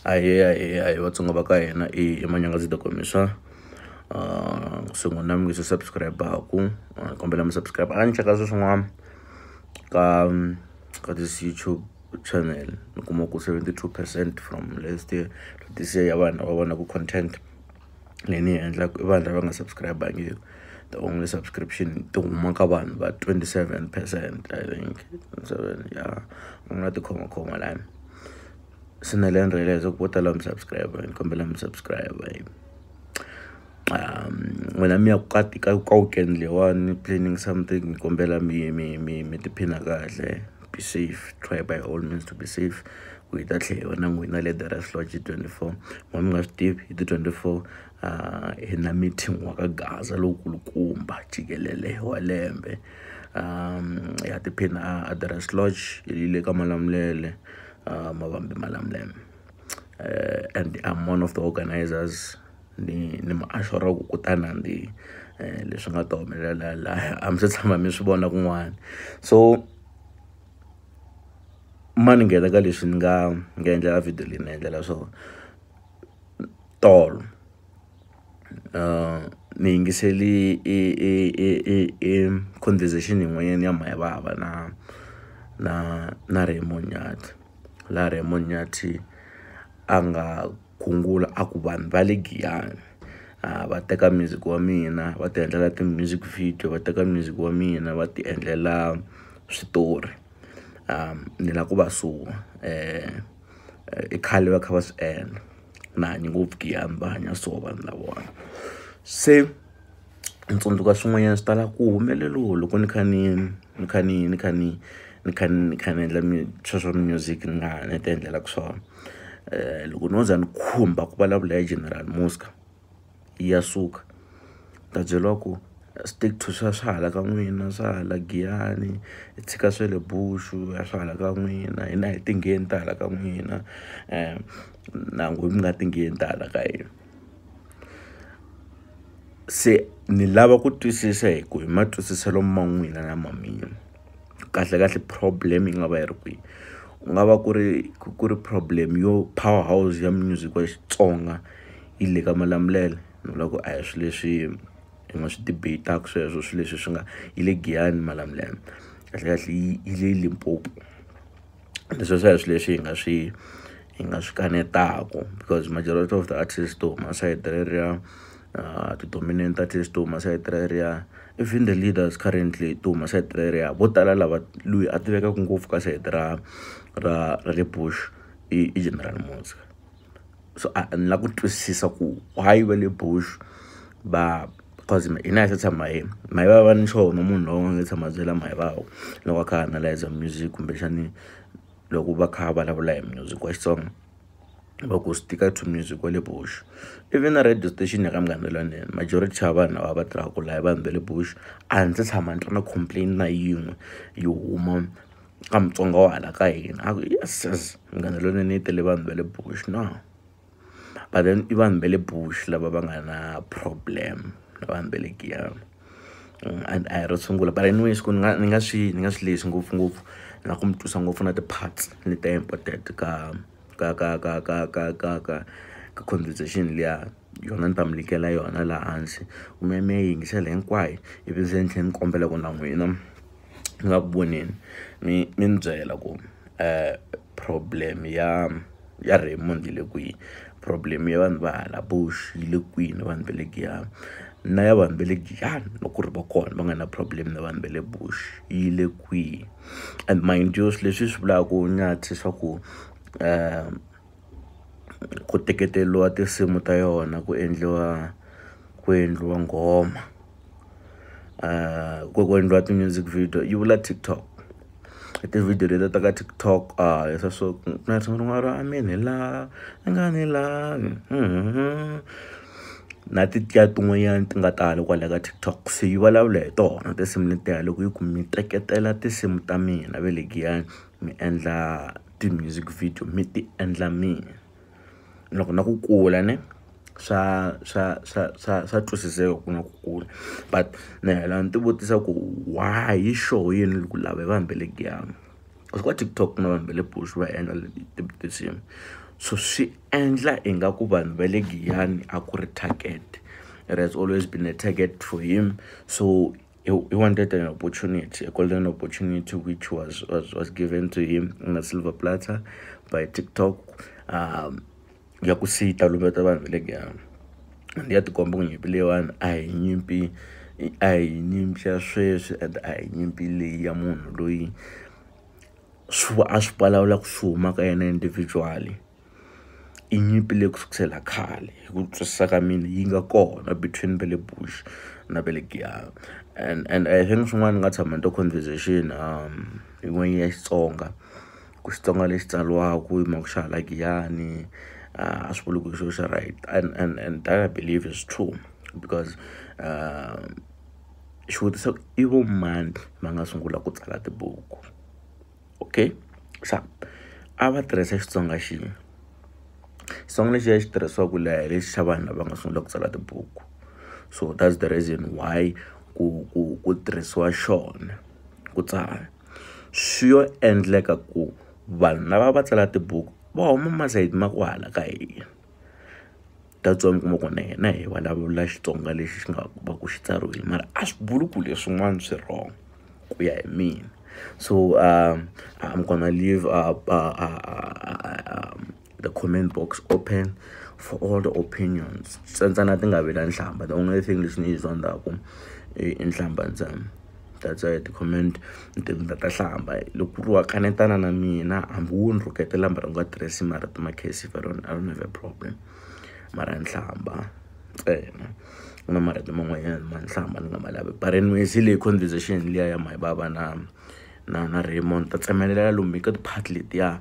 Ahee ahee ahee Vatsonga va ka hina i Manyangazi Dokomiswa. So n'wina mi nge se subscribe-aku ni kombela mi subscribe a ni cheka sweswi swin'wana ka this YouTube channel, ni kuma ku 72% from last year to this year ya vanhu lava vonaka content leyi ni yi endlaka i vanhu lava nga subscribe-angiki. The only subscription ti huma ka vanhu va 27%, I think 27, ya ku nga tikhomakhoma lani. Se na le ni realize ku vo tala mi subscribe, ni kombela mi subscribe. N'wina mi ya ka weekend leyiwani, planning something, ni kombela mi tiphina kahle, be safe, try by all means to be safe, ku hi ta tlhela hi va na n'wina le The Rest Lodge 24. N'wa mi nga swi tivi, hi ti 24 hi na meeting wa ka Gaza lowukulukumba jikelele wa lembe. Ya tiphina a The Rest Lodge yi le ka Malamulele, Mavambi Malamulele, and I'm one of the organizers. Ni mi assure ku ta nandziha leswi nga ta humelela laha a mi se tshama mi swi vona kun'wana. So ma ni nghena ka leswi ni nga endlela video leyi ni endlela swona tolo. Ni yingiseli i conversation yin'wanyana ya Mhayivava na Raymond Nyathi, laha Raymond Nyathi a nga gungula a ku vanhu va le Giyani va teka music wa mina va ti endlela ti-music video, va teka music wa mina va ti endlela switori. Ni lava ku va suwa, i khale va kha va swi endla, na hanyi ngopfu Giyani va hanya so vanhu lavawani. Se ni tsundzuka swin'wanyana swi tala ku humeleliwa loko ni kha ni ni kha ni ni kha ni ni kha ni kha ni endla swa swa music, ni nga ni ti endlelaka swona. Loko no za ni khumba ku vulavula hi General Muzka ya suka, ta byeriwa ku stick to swa hala ka n'wina, swa hala Giyani, tshika swa le Bush, swa hala ka n'wina, hina hi tingheni ta hala ka n'wina, na n'we mi nga tingheni ta hala ka hina. Se ni lava ku twisisa hi ku hi matwisiselo ma n'wina na ma mina, kahle kahle problem yi nga va yi ri kwihi? Ku nga va ku ri problem yo power house ya music wa Xitsonga yi le ka Malamulele? Ni vula ku a hi swilo leswi hi nga swi debate-aka sweswo, swilo leswi swi nga yi le Giyani Malamulele, kahle kahle yi le Limpopo. Leswi a hi swilo leswi hi nga swi kanetaka, because majority of the artists to huma side reriya, ti-dominant artists to huma side reriya, even the leaders currently to huma side reriya, vo tala lava loyi a tivekaka ngopfu ka side ra le Bush i General Muzka. So a ni lava ku twisisa ku why va le Bush va, cause hina hi se tshama hi Mhayivava ni xona munhu loyi a nga tshama a byela Mhayivava loko a kha a analyze music, kumbexani loko va kha va vulavula hi music wa Xitsonga, va ku stick to music wa le Bush. Even na radio station ya ka Munghana Lonene, majority ya vanhu lava va tirhaka laha i vanhu va le Bush. A ndzi se tshama ni twa na complain na yin'we yi huma ka Mutsonga wa hala ka hina a ku yes, Munghana Lonene yi tele vanhu va le Bush. No, but then i vanhu va le Bush lava va nga na problem na vanhu va le Giyani, and a hi ro sungula. But anyways, ku ni nga swi lehisi ngopfungopfu na ku mi twisa ngopfu na ti-parts leti important ka conversation liya yona, ni ta mi linkela yona laha hansi kumbe mi ya yingisela hinkwayo, ivi se ni tlhela ni kombela ku na n'wina ni nga ku voneni mi ni byela ku problem ya Raymond yi le kwihi, problem ya vanhu va hala Bush yi le kwini, vanhu va le Giyani, na ya vanhu va le Giyani loko ku ri va kona va nga na problem na vanhu va le Bush yi le kwihi. And mind you, swilo leswi swi vulaka Nyathi swa ku ku teketeriwa tinsimu ta yona ku endliwa nghoma, ku endliwa ti-music video, yi vula TikTok, ti-video leti ta ka TikTok, leswiya swo ku na risimu rin'wana ra mina hi laha ni nga ni lavi na titiya tin'wanyana ti nga tala kwala ka TikTok. Se yi vulavula hi tona tinsimu letiya loko yi ku mi teketela tinsimu ta mina va le Giyani mi endla ti-music video, mi ti endla mina loko na ku kula ne swa twisiseka ku na ku kula. But ni hela ni ti vutisa ku why hi sure yini ku lava hi vanhu va le Giyani, because ka TikTok na vanhu va le Bush va endla tinsimu. So swi endla ingaku vanhu va le Giyani a ku ri target. It has always been a target for him. So he wanted an opportunity, a golden opportunity, which was given to him on a silver platter by TikTok. Ya ku sita lumbeta vanhu va le Giyani. And ya tikomba ku nyimpi leyiwani a hi nyimpi, a hi nyimpi ya sweswi, and a hi nyimpi leyi ya munhu loyi swi a swi vulavulaka swi huma ka yena individually. I nyimpi leyi kusukisela khale hi ku twisisa ka mina yi nga kona between va le Bush na va le Giyani. And I think swin'wana ni nga tshama ni twa conversation yin'wana ya Xitsonga, ku Xitsonga lexi tsariwaka hi mhaka xa hala Giyani a swi vuli ku hi xona xa right. And that I believe is true, because xivutiso i vo mani va nga sungula ku tsala tibuku? Okay, xa a va tirhisa Xitsonga xin'we. Xitsonga lexi xi tirhisiwaka laha hi lexi xa vanhu lava nga sungula ku tsala tibuku. So that's the reason why ku tirhisiwa xona ku tsala. Swi yo endleka ku vanhu lava va tsala tibuku va huma masayiti ma ku hala ka hina. That's why mi kuma ku na hina hi vulavula Xitsonga lexi xi nga va ku xi tsariwile, mara a swi vuli ku leswin'wana swi wrong ku ya hi mina. So I'm gonna leave the comment box open for all the opinions. Ntsena ti nga vi na nhlamba. The only thing lexi ni yi zondaku i nhlamba ntsena. That's why the comment ti ta hlamba. Loko ku ri wa kanetana na mina, hambi wo ni rhuketela mara u nga tirhisi marito ma cursive, I don't have a problem. Mara nhlamba ntsena. Ku na marito man'wanyana ma nhlamba ni nga ma lavi. But anyways, hi leyi conversation liya ya Mhayivava na Raymond. Ta tsemelela lomu ka ti-part letiya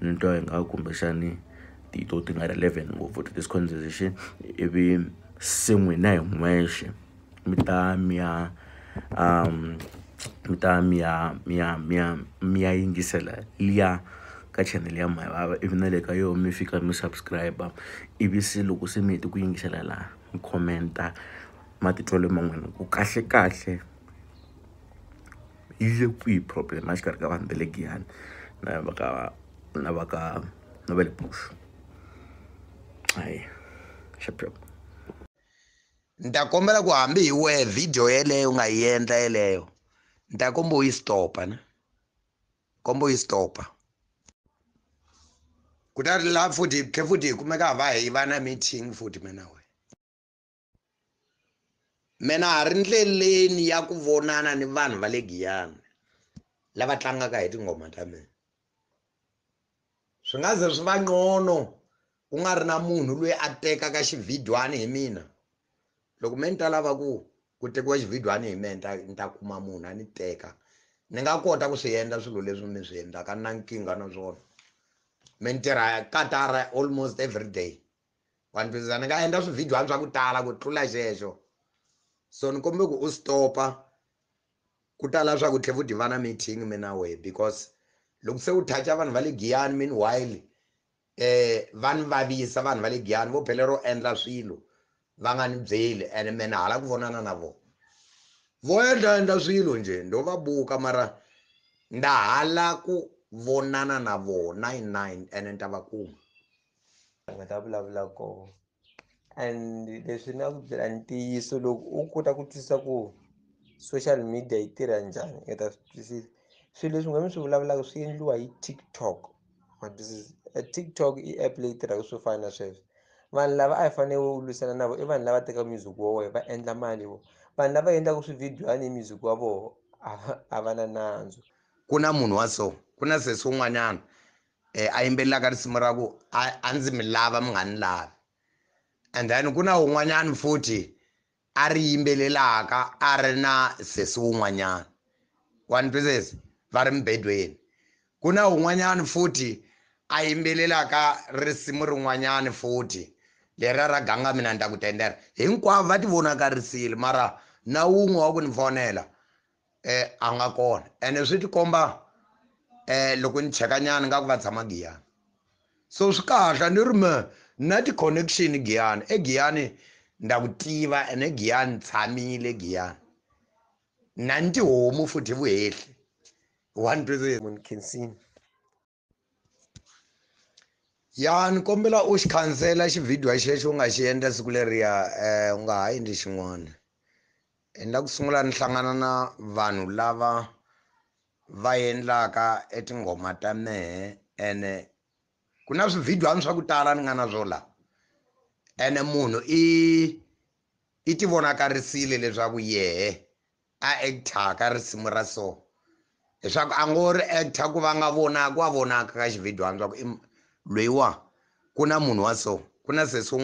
ni twa ingaku kumbexani ti to ti nga relevant ngopfu to this conversation. Ivi se n'wina hi n'wexe mi ta mi ya mi ta mi ya mi ya mi ya mi ya yingisela liya ka channel ya Mhayivava, ivi na le ka yona mi fika mi subscribe, ivi se loko se mi hete ku yingisela laha mi commenta matitwelo man'wana ku kahle kahle yi le kwihi problem a xikarhi ka vanhu va le Giyani na va ka na va ka na va le Bush. Hayi, xap xap. Ni ta kombela ku hambi hi wehe video yeleyo u nga yi endla yeleyo, ni ta komba u yi stopa ne, komba u yi stopa. Kutani laha futhi tlhe futhi hi kumeka va hi va na meeting futhi mina we. Mina ha ri ndleleni ya ku vonana ni vanhu va le Giyani lava tlangaka hi tinghoma ta mina. Swi nga ze swi va ngcono ku nga ri na munhu loyi a tekaka xivhidyani hi mina. Loko me ni ta lava ku tekiwa xivhidyani hi mina, ni ta kuma munhu a ni teka. Ni nga kota ku swi endla swilo leswi mi swi endlaka, na nkingha na swona. Me ni tirha katara almost every day. Wa ni twisisa? Ni nga endla swivhidyani swa ku tala ku tlula xexo. So ni kombe ku u stopa ku tala swa ku tlhe futhi va na meeting mina wehe, because loko se u toucha vanhu va le Giyani meanwhile va ni vavisa vanhu va le Giyani vo phela ro endla swilo va nga ni byeli, ene mina hala ku vonana na vona vo endla swilo nje ndo va buka, mara nda hala ku vonana na vona 99 ene ni ta va kuma. Nga ta vulavula kona. And leswi ni nga ku byela ntiyiso, loko u kota ku twisisa ku social media yi tirha njhani, u ta swi twisisa. Swilo leswi nga mi swi vulavulaka swi endliwa hi TikTok. Ma twisisa? TikTok i app leyi tirhaka swo fana na sweswo. Vanhu lava a hi fanele u lwisana na vona i vanhu lava tekaka music wa wena va endla mali vona. Vanhu lava endlaka swivhidyani hi music wa vona a va na nandzu. Ku na munhu wa so, ku na sesi un'wanyana a yimbelelaka risimu ra ku a ndzi mi lava mi nga ni lavi. And then ku na un'wanyana futhi a ri yimbelelaka a ri na sesi wun'wanyana. Wa ni twisisa? Va ri mubedweni. Ku na un'wanyana futhi a yimbelelaka risimu rin'wanyana futhi leriya ra ganga mina ni ta ku tendela. Hinkwavo va ti vonakarisile, mara na wun'we wa ku ni fonela a nga kona. Ene swi tikomba loko ni cheka nyana nga ku va tshama Giyani. So swi kahle ni ri me na ti-connection Giyani. EGiyani nda ku tiva, ene Giyani tshamile Giyani. Na ni tihomu futhi vuhehli. 1 2 3. Munhu Khensini. Ya ni kombela u xi khansela xivhidiyo xexo u nga xi endla siku leriya u nga ha endli xin'wana. Ni la ku sungula ni hlangana na vanhu lava va endlaka e tinghoma ta mehe ene ku na swivhidiwani swa ku tala ni nga na swo la ene munhu i i ti vonakarisile leswaku yehe a actaka risimu ra so leswaku a ngo ri actor ku va nga vonaki wa vonaka ka xivhidiwani swa ku i loyiwa ku na munhu wa so ku na sesi.